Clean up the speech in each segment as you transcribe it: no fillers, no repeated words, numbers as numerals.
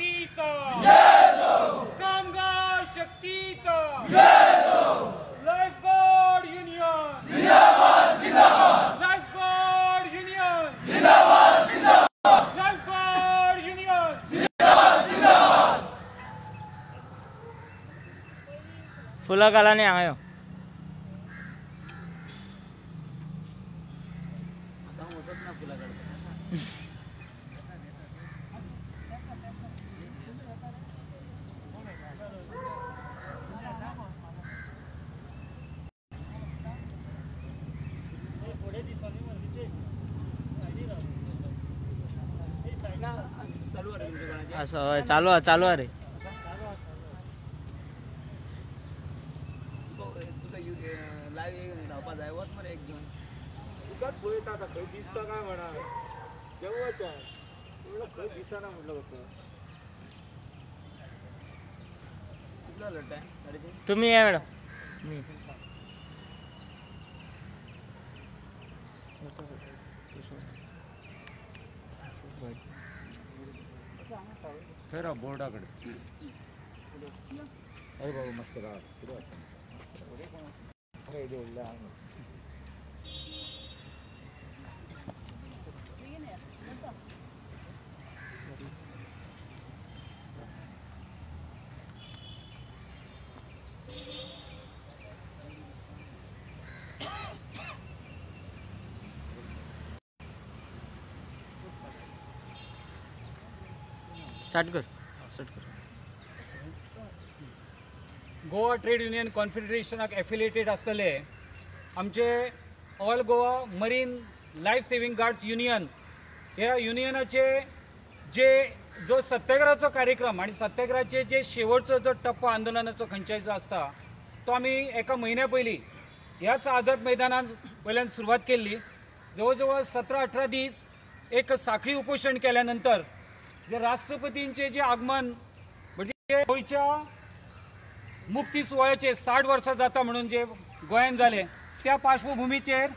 शक्तीचा कामगार शक्तीचा लाईफ गार्ड युनियन जिंदाबाद जिंदाबाद लाईफ गार्ड युनियन जिंदाबाद जिंदाबाद लाईफ गार्ड युनियन जिंदाबाद जिंदाबाद। फुला घाला न्ही हांगा यो। असं चालू आहे चालू आहे रे। खंय दिसता काय म्हणा देवाच्या खंय दिसना म्हटलं कसं। तुम्ही या मॅडम। मी थंय बोर्डा कडेन। अरे बाबा मातशें राव कितें जाता स्टार्ट कर स्टार्ट कर। गोवा ट्रेड युनियन कॉन्फेडरेशनाक एफिलिएटेड आसतले आमचे all Goa marine life saving guards union ह्या युनियनाचे जे जो सत्याग्रहाचो कार्यक्रम आनी सत्याग्रहाचे जे शेवटचो जो टप्पो आंदोलनाचो खंयच्याय जो आसता तो आमी एका म्हयन्या पयलीं ह्याच आझाद मैदानान वयल्यान सुरवात केल्ली। जवळ जवळ 17-18 दीस एक साखळी उपोशण केल्या नंतर जे राष्ट्रपतींचे जे आगमन म्हणजे गोंयच्या मुक्ती सुवाळ्याचे 60 वर्सां जाता म्हणून जे गोंयांत जालें त्या पार्श्वभुमीचेर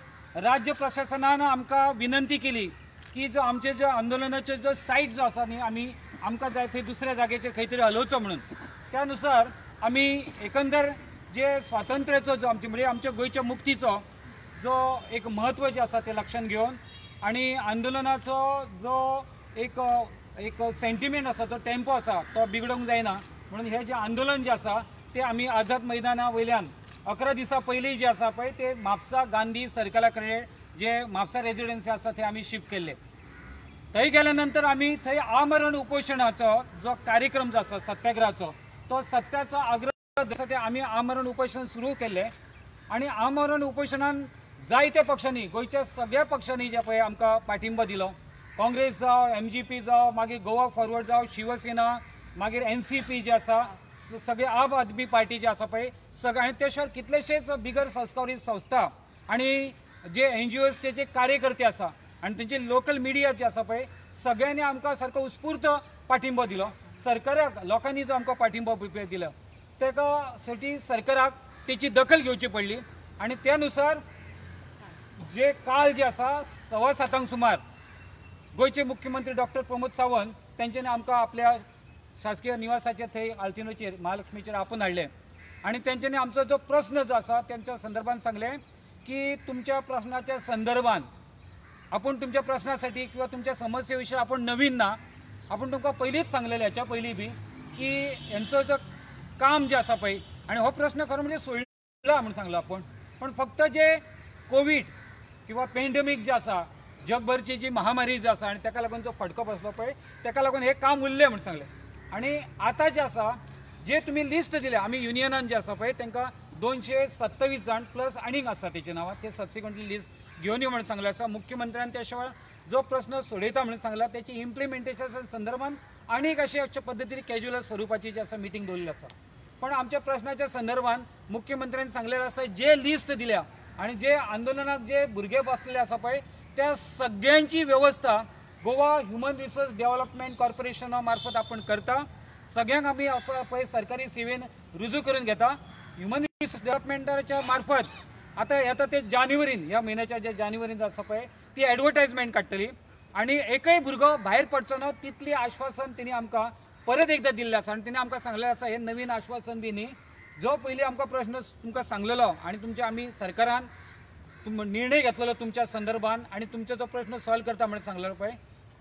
राज्य प्रशासनान आमकां विनंती केली की जो आमचे जो आंदोलनाचो जो सायट जो आसा न्ही आमी आमकां जाय थंय दुसऱ्या जाग्याचेर खंय तरी हलोवचो म्हणून। त्यानुसार आमी एकंदर जे स्वातंत्र्याचो जो आमचे म्हणजे आमच्या गोंयच्या मुक्तीचो जो एक म्हत्व जें आसा तें लक्षांत घेवन आनी आंदोलनाचो जो एक एक सेंटिमेंट आसा तो टेम्पो आसा तो बिगडोवंक जायना म्हणून हें जें आंदोलन जें आसा तें आमी आझाद मैदाना वयल्यान 11 दिसां पयलीं जें आसा पळय ते म्हापसा गांधी सर्कला कडेन जे म्हापसा रेजिडन्सी आसा थंय आमी शिफ्ट केल्ले। थंय गेल्या नंतर आमी थंय आमरण उपोशणाचो जो कार्यक्रम जो आसा सत्याग्रहाचो तो सत्याचो आग्रह आसा ते आमी आमरण उपोशण सुरू केल्लें आनी आमरण उपोशणान जायत्या पक्षांनी गोंयच्या सगळ्या पक्षांनी जे पळय आमकां पाठिंबो दिलो। काँग्रेस जावं एमजीपी जावं मागीर गोवा फॉरवर्ड जावं शिवसेना मागीर एनसीपी जे आसा सगळे आम आदमी पार्टी जे आसा पळय सगळे आनी ते शिवाय कितलेशेच बिगर संस्कारी संस्था आनी जे एनजीओचे जे कार्यकर्ते आसा आनी तेंचे लोकल मिडिया जे आसा पळय सगळ्यांनी आमकां सारको उत्स्फूर्त पाठिंबो दिलो। सरकाराक लोकांनी जो आमकां पाठिंबो दिलो ताका साठी सरकाराक तेची दखल घेवची पडली आनी त्या नुसार जे काल जे आसा 7:15 सुमार गोंयचे मुख्यमंत्री डॉक्टर प्रमोद सावंत तेंच्यांनी आमकां आपल्या शासकीय निवासाचेर थंय आल्तिनोचेर महालक्ष्मीचेर आपोवन हाडलें आनी तेंच्यांनी आमचो जो प्रस्न जो आसा तेंच्या संदर्भान सांगलें की तुमच्या प्रश्नाच्या संदर्भान आपूण तुमच्या प्रश्नासाठी किंवा तुमच्या समस्ये विशीं आपूण नवीन ना, आपूण तुमकां पयलींच सांगलेलें ह्याच्या पयलीं बी की हेंचो जो काम जें आसा पळय आनी हो प्रश्न खरो म्हणजे सोडला म्हूण सांगलो आपूण, पण फक्त जे कोवीड किंवा पेंडेमीक जे आसा जगभरची जी महामारी जी आसा आनी ताका लागून जो फटको बसलो पळय ताका लागून हें काम उरलें म्हूण सांगलें। आनी आतां जें आसा जे तुमी लिस्ट दिल्या आमी युनियनान जे आसा पळय तांकां 227 जाण प्लस आनीक आसा तेच्या नांवान ते सबसिक्वंटली लिस्ट घेवन यो म्हूण सांगलें आसा। मुख्यमंत्र्यान त्या शिवाय जो प्रस्न सोडयता म्हणून सांगला तेची इम्प्लिमेंटेशन संदर्भान आनीक अशे अशे पद्दतीन कॅज्युअल स्वरुपाची जी आसा मिटींग दवरिल्ली आसा। पण आमच्या प्रश्नाच्या संदर्भान मुख्यमंत्र्यान सांगलेलें आसा जे लिस्ट दिल्या आनी जे आंदोलनाक जे भुरगे बसलेले आसा पळय त्या सगळ्यांची व्यवस्था गोवा ह्युमन रिसोर्स डेव्हलपमेंट कॉर्पोरेशना मार्फत आपण करता। सगळ्यांक आमी पळय सरकारी सेवेन रुजू करून घेता। ह्युमन रिसोर्स डेव्हलपमेंटाच्या मार्फत आतां येता ते जानेवारीन ह्या म्हयन्याच्या जे जानेवारीन आसा पळय ती एडवर्टायजमेंट काडटली आनी एकय भुरगो भायर पडचो ना तितली आश्वासन तेणी आमकां परत एकदां दिल्लें आसा आनी तेणी आमकां सांगलें आसा हें नवीन आश्वासन बी न्ही, जो पयलीं आमकां प्रश्न तुमकां सांगलेलो आनी तुमच्या आमी सरकारान निर्णय घेतलेलो तुमच्या संदर्भान आनी तुमचो जो प्रश्न सॉल्व करता म्हणून सांगलेलो पळय,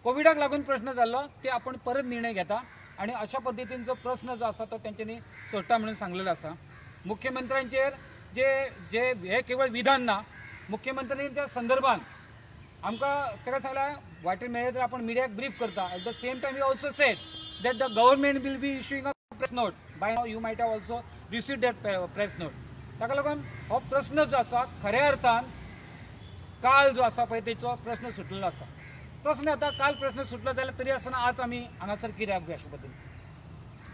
कोविडाक लागून प्रश्न जाल्लो ते आपण परत निर्णय घेता आनी अशा पद्दतीन जो प्रश्न जो आसा तो तेंच्यांनी सोडटा म्हणून सांगलेलो आसा. मुख्यमंत्र्यांचेर जे जे हे केवळ विधान ना, मुख्यमंत्र्यांनी त्या संदर्भान आमकां ताका सांगलां वाटेर मेळ्ळें तर आपण मिडियाक ब्रीफ करता. At the same time you also said that the government will be issuing a press note. By now you might have also received that press note. ताका लागून हो प्रश्न जो आसा खऱ्या अर्थान काल जो आसा पळय तेचो प्रश्न सुटलेलो आसा. प्रश्न आतां काल प्रश्न सुटलो जाल्यार तरी आसतना आज आमी हांगासर कित्याक अशा पद्दतीन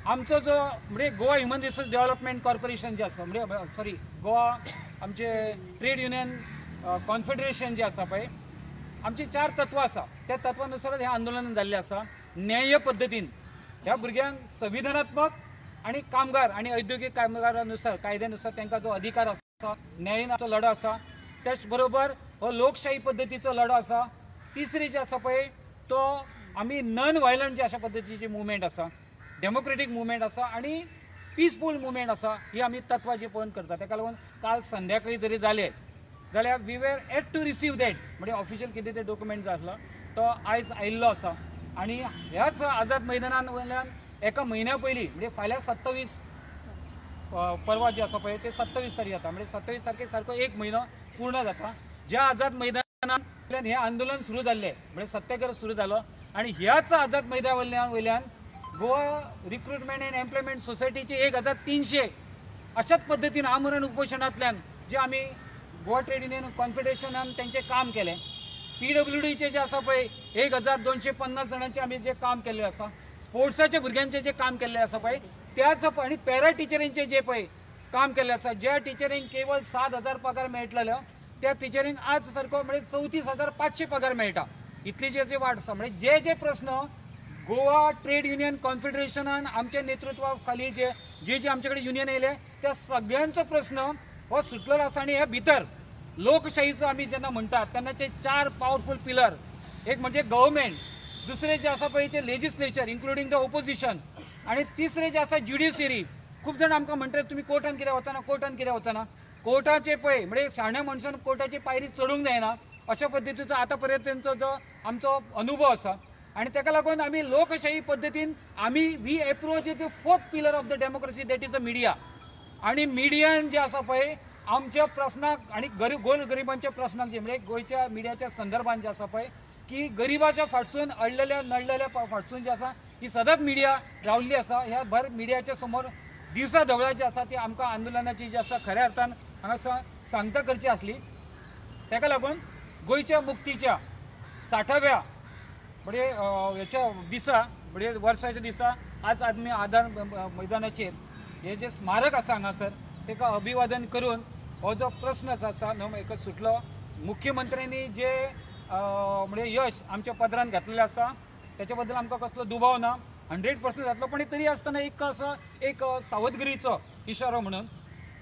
आमचो जो म्हणजे Goa human resource development corporation जे आसा, म्हणजे सॉरी गोवा आमचे ट्रेड युनियन कॉन्फेडरेशन जे आसा पळय, आमची 4 तत्वां आसा, त्या तत्वानुसारच हें आंदोलन जाल्लें आसा. न्याय पद्दतीन ह्या भुरग्यांक संविधानात्मक आनी कामगार आनी औद्योगीक कामगारानुसार कायद्यानुसार तांकां जो अधिकार आसा, न्यायाचो लढो आसा, त्याच बरोबर हो लोकशाही पद्दतीचो लढो आसा. तिसरी जे आसा पळय तो आमी नॉन व्हायलंट जे अशा पद्दतीची मुवमेंट आसा, डेमोक्रेटीक मुवमेंट आसा आनी पिसफूल मुवमेंट आसा, ही आमी तत्वां जी पळोवन करता. ताका लागून काल संध्याकाळी जरी जालें जाल्यार we were yet to receive that, म्हणजे ऑफिशियल कितें ते डॉक्युमेंट जो आसलो तो आयज आयिल्लो आसा. आनी ह्याच आझाद मैदानान वयल्यान एका म्हयन्या पयलीं म्हणजे फाल्यां 27 परवा जी आसा पळय ते 27 तारीख जाता, म्हणजे 27 तारखे सारको एक म्हयनो पूर्ण जाता ज्या आझाद मैदानांतल्यान हें आंदोलन सुरू जाल्लें, म्हणजे सत्याग्रह सुरू जालो. आनी ह्याच आझाद मैदाना वयल्यान गोवा रिक्रुटमेंट एंड एम्प्लॉयमेंट सोसायटीचे 1300 अशाच पद्दतीन आमरण उपोशणांतल्यान जे आमी गोवा ट्रेड युनियन कॉन्फेडरेशनान तेंचें काम केलें, PWDचे जे आसा पळय 1250 जाणांचें आमी जे काम केल्लें आसा, स्पोर्ट्साच्या भुरग्यांचें जे काम केल्लें आसा पळय त्याच आनी पॅरा टिचरींचें जे पळय काम केल्लें आसा, ज्या टिचरींक केवळ 7,000 पगार मेळटलो त्या टिचरींक आज सारको म्हणजे 34,500 पगार मेळटा, इतली जे वाड आसा. म्हणजे जे जे प्रश्न गोवा ट्रेड युनियन कॉन्फेडरेशनान आमच्या नेतृत्वा खाली जे जे जे आमचे कडेन युनियन येयले त्या सगळ्यांचो प्रश्न हो सुटलेलो आसा. आनी हे भितर लोकशाहीचो आमी जेन्ना म्हणटात तेन्ना ते 4 पावरफूल पिलर, एक म्हणजे गव्हर्मेंट, दुसरे जे आसा पळय ते लेजिस्लेचर इन्क्लुडींग the opposition, आनी तिसरे जे आसा ज्युडिशियरी. खूब जाण आमकां म्हणटात तुमी कोर्टान कित्याक वचना, कोर्टान कित्याक वचना. कोर्टाचे पळय म्हणजे शाण्या मनशान कोर्टाची पायरी चडूंक जायना अशा पद्दतीचो आतां पर्यंत तेंचो जो आमचो अनुभव आसा. आनी ताका लागून आमी लोकशाही पद्दतीन आमी we approach the 4th pillar of the democracy that is the media. आनी मिडियान जे आसा पळय आमच्या प्रस्नाक आनी गरीब गोर गरिबांच्या प्रस्नाक जे म्हणजे गोंयच्या मिडियाच्या संदर्भान जे आसा पळय की गरिबाच्या फाटसून अडलेल्या नडलेल्या फाटसून जे आसा ही सदांच मिडिया रावल्ली आसा. ह्या भर मिडियाच्या समोर दिवसा धवळा जी आसा ती आमकां आंदोलनाची जी आसा खऱ्या अर्थान हांगा सांगता करची आसली. ताका लागून गोंयच्या मुक्तीच्या 60व्या म्हणजे हेच्या दिसा म्हणजे वर्साच्या दिसा आज आमी आधार मैदानाचेर हे जे स्मारक आसा हांगासर ताका अभिवादन करून हो जो प्रस्न आसा न्हू एक सुटलो. मुख्यमंत्र्यांनी जे म्हणजे यश आमच्या पदरान घातलेलें आसा त्याच्या बद्दल आमकां कसलो दुबाव ना, 100% जातलो. पण तरी आसतना एक असो एक सावधगिरीचो इशारो म्हणून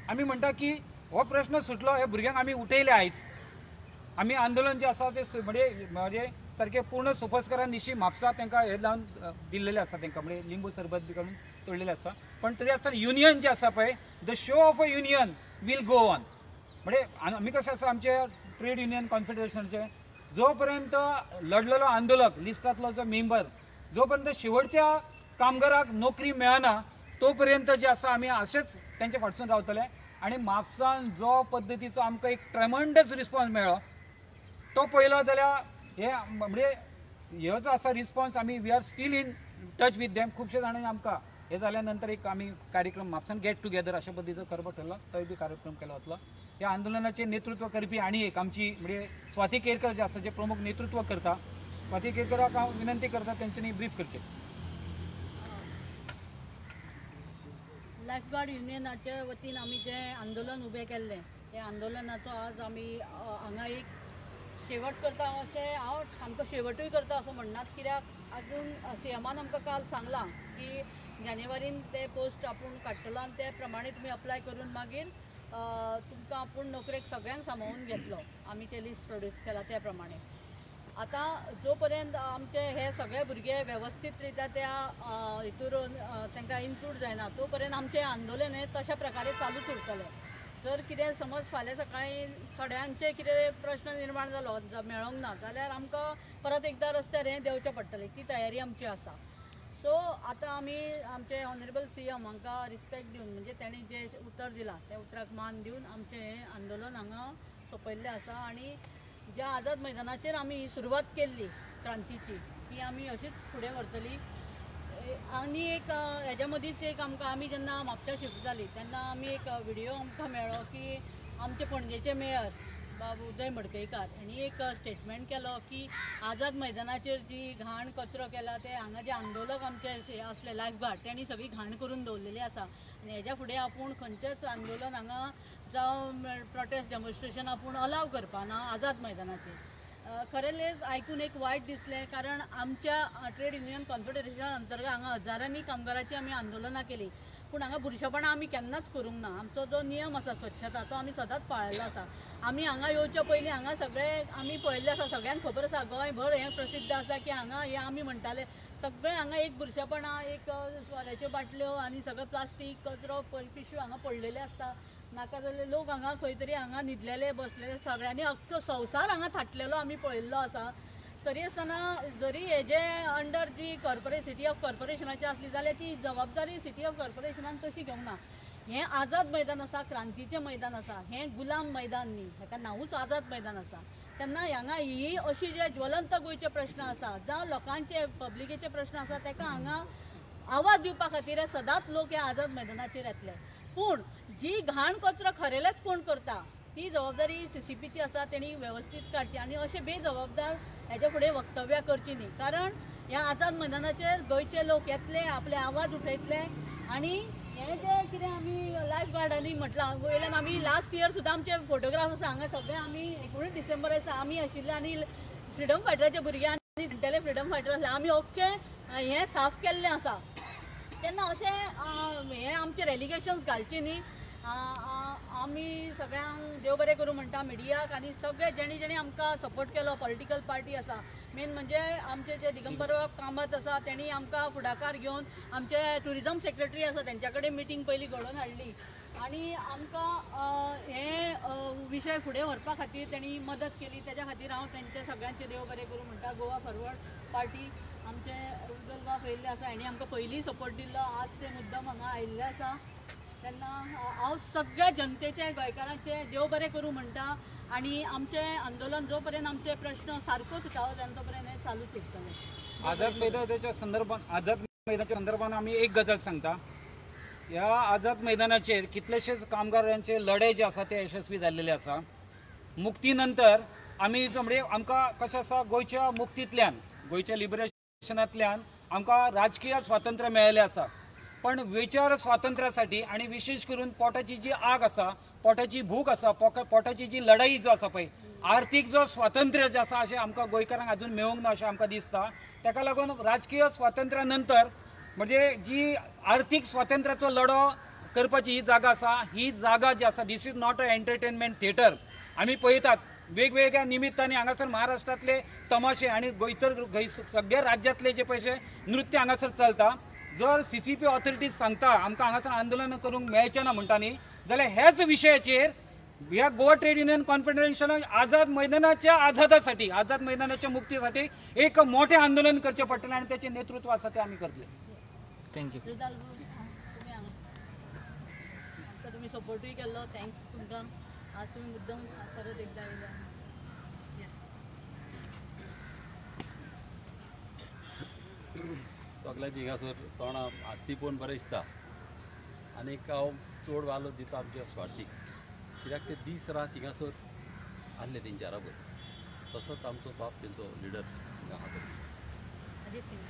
आमी म्हणटा की हो प्रश्न सुटलो, हे भुरग्यांक आमी उठयले. आयज आमी आंदोलन जे आसा ते म्हणजे म्हणजे सारकें पूर्ण सोपस्कारान निशी म्हापसा तांकां हें लावन दिल्लेलें आसा, तांकां म्हणजे लिंबू सरबत बी काडून तोडलेलें आसा. पण तरी आसतना युनियन जें आसा पळय the show of a union will go on. म्हणजे आमी कशें आसा आमचे ट्रेड युनियन कॉन्फेडरेशनचे जो पर्यंत लढलेलो आंदोलक लिस्टांतलो जो मेंबर जो पर्यंत शेवटच्या कामगाराक नोकरी मेळना तो पर्यंत जे आसा आमी अशेंच तेंच्या फाटसून रावतले. आनी म्हापसान जो पद्दतीचो आमकां एक ट्रेमंडस रिस्पॉन्स मेळ्ळो तो पळयलो जाल्यार हे म्हणजे ह्यो जो आसा रिस्पॉन्स आमी we are still in touch with them. खुबशे जाणांनी आमकां हे जाल्या नंतर एक आमी कार्यक्रम म्हापसान गेट टुगेदर अशा पद्दतीचो करपाक ठरलो, तोय बी कार्यक्रम केलो वतलो. ह्या आंदोलनाचें नेतृत्व करपी आनी एक आमची म्हणजे स्वाती केरकर जे आसा जे प्रमुख नेतृत्व करता, स्वाती केरकराक हांव विनंती करता तेंच्यांनी ब्रीफ करचें. लायफगार्ड युनियनाचे वतीन आमी जें आंदोलन उबें केल्लें त्या आंदोलनाचो आज आमी हांगा एक शेवट करता अशें हांव सामको शेवटूय करता असो म्हणनात, कित्याक अजून सीएमान आमकां काल सांगलां की जानेवारीन ते पोस्ट आपूण काडटलो आनी ते प्रमाणे तुमी अप्लाय करून मागीर तुमकां आपूण नोकरेक सगळ्यांक सामावून घेतलो. आमी ते लिस्ट प्रोड्यूस केला त्या प्रमाणे. आतां जो पर्यंत आमचे हे सगळे भुरगे वेवस्थीत रित्या त्या हितून तांकां इन्क्लूड जायना तो पर्यंत आमचें आंदोलन हें तशा प्रकारे चालूच उरतलें. जर कितें समज फाल्यां सकाळीं थोड्यांचे कितें प्रश्न निर्माण जालो मेळोंक ना जाल्यार आमकां परत एकदां रस्त्यार हें देंवचें पडटलें, ती तयारी आमची आसा. सो आतां आमी आमचे ऑनरेबल सीएम हांकां रिस्पेक्ट दिवन म्हणजे तांणी जें उतर दिलां त्या उतराक मान दिवन आमचें हें आंदोलन हांगा सोंपयल्लें आसा. आनी ज्या आझाद मैदानाचेर आमी सुरवात केल्ली क्रांतीची ती आमी अशीच फुडें व्हरतली. आनी एक हेज्या मदींच एक आमकां आमी जेन्ना म्हापशा शिफ्ट जाली तेन्ना आमी एक व्हिडियो आमकां मेळ्ळो की आमचे पणजेचे मेयर बाब उदय मडकयकार हांणी एक स्टेटमेंट केलो की आझाद मैदानाचेर जी घाण कचरो केला ते हांगा जे आंदोलक आमचे आसले लायफ गार्ड तेणी सगळी घाण करून दवरलेली आसा आनी हेज्या फुडें आपूण खंयचेच आंदोलन हांगा जावं प्रोटेस्ट डेमॉन्स्ट्रेशन आपूण अलाव करपाना आझाद मैदानाचेर. खरेलेच आयकून एक वायट दिसलें, कारण आमच्या ट्रेड युनियन कॉन्फेडरेशन अंतर्गत हांगा हजारांनी कामगाराची आमी आंदोलनां केली, पूण हांगा बुरशेपणां आमी केन्नाच करूंक ना. आमचो जो नियम आसा स्वच्छता तो आमी सदांच पाळिल्लो आसा. आमी हांगा येवच्या पयलीं हांगा सगळे आमी पळयल्लें आसा, सगळ्यांक खबर आसा, गोंयभर हें प्रसिद्ध आसा की हांगा हें आमी म्हणटाले सगळें हांगा एक बुरशेपणां, एक सोऱ्याच्यो बाटल्यो आनी सगळें प्लास्टीक कचरो पिशव्यो हांगा पडलेले आसता. नाका जाल्यार लोक हांगा खंय तरी हांगा न्हिदलेले बसलेले, सगळ्यांनी अख्खो संवसार हांगा थाटलेलो आमी पळयल्लो आसा. तरी आसतना जरी हेजे अंडर जी सिटी ऑफ कॉर्पोरेशनाची आसली जाल्यार ती जबाबदारी सिटी ऑफ कॉर्पोरेशनान तशी घेवंक ना. हें आझाद मैदान आसा, क्रांतीचें मैदान आसा, हें गुलाम मैदान न्ही, हेका नांवूच आझाद मैदान आसा. तेन्ना हांगा ही अशी जे ज्वलंत गोंयचे प्रश्न आसा जावं लोकांचे पब्लिकेचे प्रश्न आसा ताका हांगा आवाज दिवपा खातीर सदांच लोक ह्या आझाद मैदानाचेर येतले. पूण जी घाण कचरो खरेलेच कोण करता ती जबाबदारी सीसीपीची आसा, तेणी वेवस्थीत काडची आनी अशें बेजबाबदार हेच्या फुडें वक्तव्यां करची न्ही. कारण ह्या आझाद मैदानाचेर गोंयचे लोक येतले, आपले आवाज उठयतले. आनी हें जें कितें आमी लायफ गार्डांनी म्हटलां वयल्यान आमी लास्ट इयर सुद्दां आमचे फोटोग्राफ आसा हांगा सगळे आमी 19 डिसेंबर आसा आमी आशिल्ले आनी फ्रिडम फायटराचे भुरगे आनी जाणटेले फ्रिडम फायटर आसले, आमी ओके हें साफ केल्लें आसा. तेन्ना अशें हें आमचे रेलिगेशन्स घालचे न्ही. आमी सगळ्यांक देव बरें करूं म्हणटा, मिडियाक आनी सगळे जेणी जेणी आमकां सपोर्ट केलो, पॉलिटिकल पार्टी आसा, मेन म्हणजे आमचे जे दिगंबर कामत आसा तेणी आमकां फुडाकार घेवन आमचे ट्युरिजम सेक्रेटरी आसा तेंच्या कडेन मिटींग पयलीं घडोवन हाडली आनी आमकां हे विशय फुडें व्हरपा खातीर तेणी मदत केली. तेज्या खातीर हांव तेंचे सगळ्यांचे देव बरें करूं म्हणटा. गोवा फॉरवर्ड पार्टी आमचे उज्वल बाब येयल्ले आसा, हेणी आमकां पयलीं सपोर्ट दिल्लो, आज ते मुद्दम हांगा आयिल्ले आसा. तेन्ना हांव सगळ्या जनतेचे गोंयकारांचे देव बरें करूं म्हणटा आनी आमचें आंदोलन जो पर्यंत आमचे प्रश्न सारको सुटावो जायना तो पर्यंत हें चालूच उरतलें. आझाद मैदानाच्या संदर्भात, आझाद मैदानाच्या संदर्भात आमी एक गजाल सांगता, ह्या आझाद मैदानाचेर कितलेशेच कामगारांचे लढे जे आसा ते यशस्वी जाल्लेले आसा. मुक्ती नंतर आमी जो म्हणजे आमकां कशें आसा, गोंयच्या मुक्तींतल्यान, गोंयच्या लिबरेशनांतल्यान आमकां राजकीय स्वातंत्र्य मेळिल्लें आसा, पण विचार स्वातंत्र्यासाठी आणि विशेष करून पोटाची जी आग आसा, पोटाची भूक आसा, पोटाची जी लढाई जो आसा पळय, आर्थीक जो स्वातंत्र्य जे आसा अशें आमकां गोंयकारांक अजून मेळूंक ना अशें आमकां दिसता. ताका लागून राजकीय स्वातंत्र्या नंतर म्हणजे जी आर्थीक स्वातंत्र्याचो लढो करपाची ही जागा आसा, ही जागा जी आसा, this is not a entertainment theatre. आमी पळयतात वेगवेगळ्या निमित्तांनी हांगासर महाराष्ट्रांतले तमाशे आनी इतर सगळ्या राज्यांतले जे पयशे नृत्य हांगासर चलता. जर सीसीपी ऑथॉरिटीज सांगता आमकां हांगासर आंदोलन करूंक मेळचें ना म्हणटा न्ही, जाल्यार ह्याच विशयाचेर ह्या गोवा ट्रेड युनियन कॉन्फेडरेशनाक आझाद मैदानाच्या आझादासाठी, आझाद मैदानाच्या मुक्तीसाठी एक मोठें आंदोलन करचें पडटलें आनी तेचें नेतृत्व आसा तें आमी करतले. Thank you. आमकां तुमी सपोर्टूय केल्लो, thanks तुमकां. आज तुमी मुद्दम परत एकदां येयले. सगळ्यांची हिंगासर तोंडां आसती पळोवन बरें दिसता आनीक हांव चड वालोर दिता आमच्या स्वार्थीक, कित्याक ते दीस रात हिंगासर आसले तेंच्या बरोबर. तसोच आमचो बाप तेंचो लिडर हिंगा आहा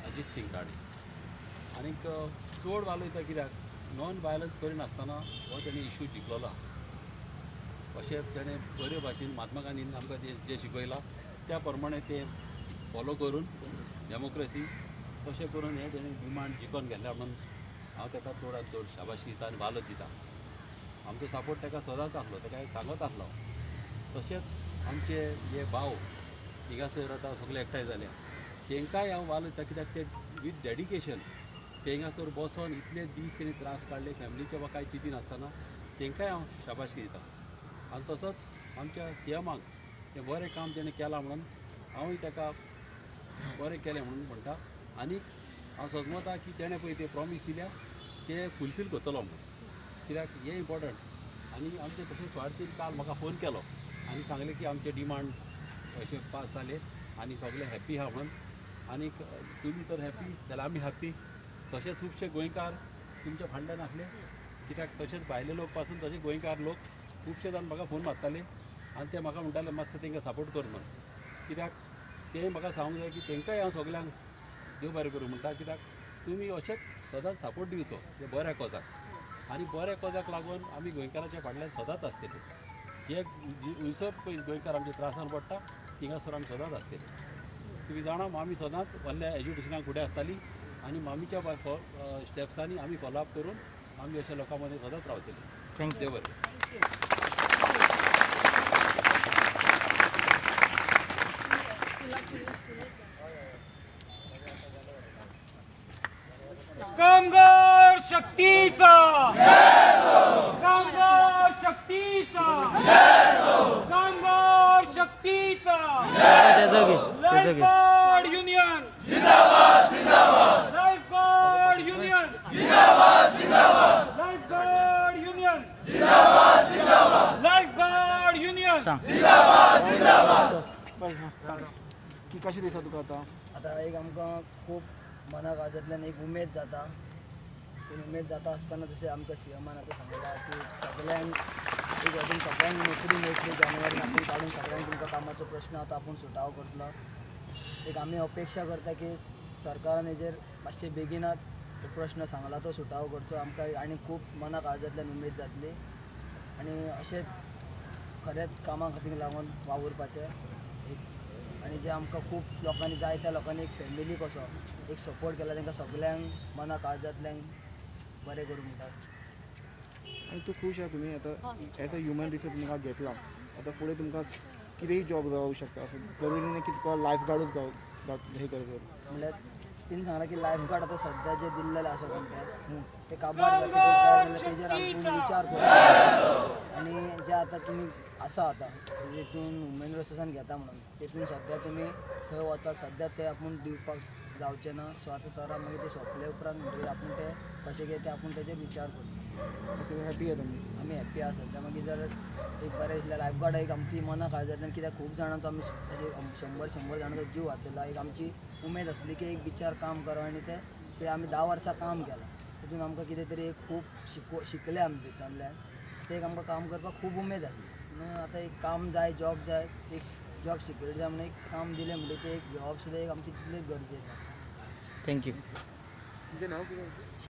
अजीत सिंग राणे. आनीक चड वालोर दिता कित्याक नॉन वायलन्स करिनासतना हो तेणें इशू जिखलेलो आहा. अशें तेणें बरे भाशेन महात्मा गांधीन आमकां जें शिकयलां त्या प्रमाणे तें फॉलो करून डेमोक्रेसी तशें करून हें तेणें डिमांड जिखोन घेतल्या म्हणून हांव ताका चडांत चड शाबाशी दिता आनी वालोर दिता. आमचो सपोर्ट ताका सदांच आसलो, ताका सांगत आसलो. तशेंच आमचे जे भाव हिंगासर आतां सगळे एकठांय जाल्या तेंकांय हांव वालो दिता कित्याक ते वीथ डेडिकेशन ते हिंगासर बसोन इतले दीस तेणी त्रास काडले फॅमिलीचे वा कांय चिंती नासतना तेंकांय हांव शाबासकी दिता. आनी तसोच आमच्या सी एमाक तें बरें काम तेणें केलां म्हणून हांवूय ताका बरें केलें म्हणून म्हणटा. आनीक हांव सजमता की तेणें पळय ते प्रॉमीस दिल्या ते फुलफील करतलो म्हणून, कित्याक हें इम्पॉर्टंट. आनी आमचे तशें स्वार्थीन काल म्हाका फोन केलो आनी सांगलें की आमचे डिमांड अशे पास जाले आनी सगळे हॅप्पी आहा म्हणून. आनीक तुमी तर हॅप्पी जाल्यार आमी हॅप्पी. तशेंच खुबशे गोंयकार तुमच्या फाटल्यान आसले कित्याक तशेंच भायले लोक पासून तशें गोंयकार लोक खुबशे जाण म्हाका फोन मारताले आनी ते म्हाका म्हणटाले मातसो तेंकां सपोर्ट कर म्हणून, कित्याक ते म्हाका सांगूंक जाय की तेंकांय हांव सगल्यांक देव बरें करूं म्हणटा, कित्याक तुमी अशेंच सदांच सपोर्ट दिवचो ते बऱ्या कॉजाक आनी बऱ्या कॉजाक लागून आमी गोंयकाराच्या फाटल्यान सदांच आसतले. जे हयसर पळय गोंयकार आमच्या त्रासान पडटा थिंगासर आमी सदांच आसतले. तुमी जाणा मामी सदांच व्हडल्या एज्युकेशनाक फुडें आसताली आनी मामीच्या स्टेप्सांनी आमी फॉलोअप करून आमी अशा लोकां मदीं सदांच रावतले. Thank you. देव बरें. कामगार शक्तीचा, कामगार शक्तीचा, कामगार शक्तीचा. लाईफगार्ड युनियन जिंदाबाद जिंदाबाद, लाईफगार्ड युनियन जिंदाबाद जिंदाबाद, लाईफगार्ड युनियन जिंदाबाद जिंदाबाद, लाईफगार्ड युनियन जिंदाबाद जिंदाबाद. की कशें दिसता तुका आतां? आतां एक आमकां खूब मनाक काळजांतल्यान एक उमेद जाता. पूण उमेद जाता आसतना जशें आमकां सी एमान आतां सांगलां की सगळ्यांक एक अजून सगळ्यांक नोकरी मेळटली जानेवारीन आपूण काडून सगळ्यांक तुमकां कामाचो प्रश्न आतां आपूण सुटावो करतलो. एक आमी अपेक्षा करता की सरकारान हेजेर मातशें बेगिनात तो प्रश्न सांगला तो सुटावो करचो. आमकां आनी खूब मना काळजांतल्यान उमेद जातली आनी अशेंच खरेंच कामा खातीर लागून वावुरपाचें एक. आनी जे आमकां खूब लोकांनी जायत्या लोकांनी एक फॅमिली कसो एक सपोर्ट केला तांकां सगळ्यांक मना काळजांतल्यान बरें करूं म्हणटात. आनी तूं खूश आहा तुमी आतां एज अ ह्युमन रिसोर्स तुमकां घेतला, आतां फुडें तुमकां कितेंय जॉब जावंक शकता, असो जरुरी ना की तुका लायफ गार्डूच जावं हे करप. म्हणल्यार तिणें सांगलां की लायफ गार्ड आतां सद्या जे दिल्लेले आसा कॉन्ट्रॅक्ट ते काबार जाल्यार तेजेर आपूण विचार करता. आनी जे आतां तुमी आसा आतां तेतून वुमेन रिसोर्सान घेता म्हणून तेतून सद्या तुमी थंय वचात, सद्या ते आपूण दिवपाक जावचें ना. सो आतां तर मागीर ते सोंपले उपरांत म्हणटकीर आपूण ते कशें कितें तें आपूण तेजेर विचार करता. हॅप्पी आहा तुमी? आमी हॅप्पी आसा सद्या. मागीर जर एक बरें दिसलें लायफ गार्ड एक आमची मना काळजांतल्यान, कित्याक खूब जाणांचो आमी अशें 100 100 जाणांचो जीव वाचयला. एक आमची उमेद आसली की एक विचार काम करप आनी ते आमी 10 वर्सां काम केलां तितून आमकां कितें तरी एक खूब शिकले आमी भितरल्यान. ते एक आमकां काम करपाक खूब उमेद आसली. म्हणून आतां एक काम जाय, जॉब जाय, एक जॉब सिक्युरिटी जाय म्हणून एक काम दिलें म्हणटकीर ते एक जॉब सुद्दां एक आमची तितलीच गरजेचें आसा. Thank you. तुमचें नांव कितें?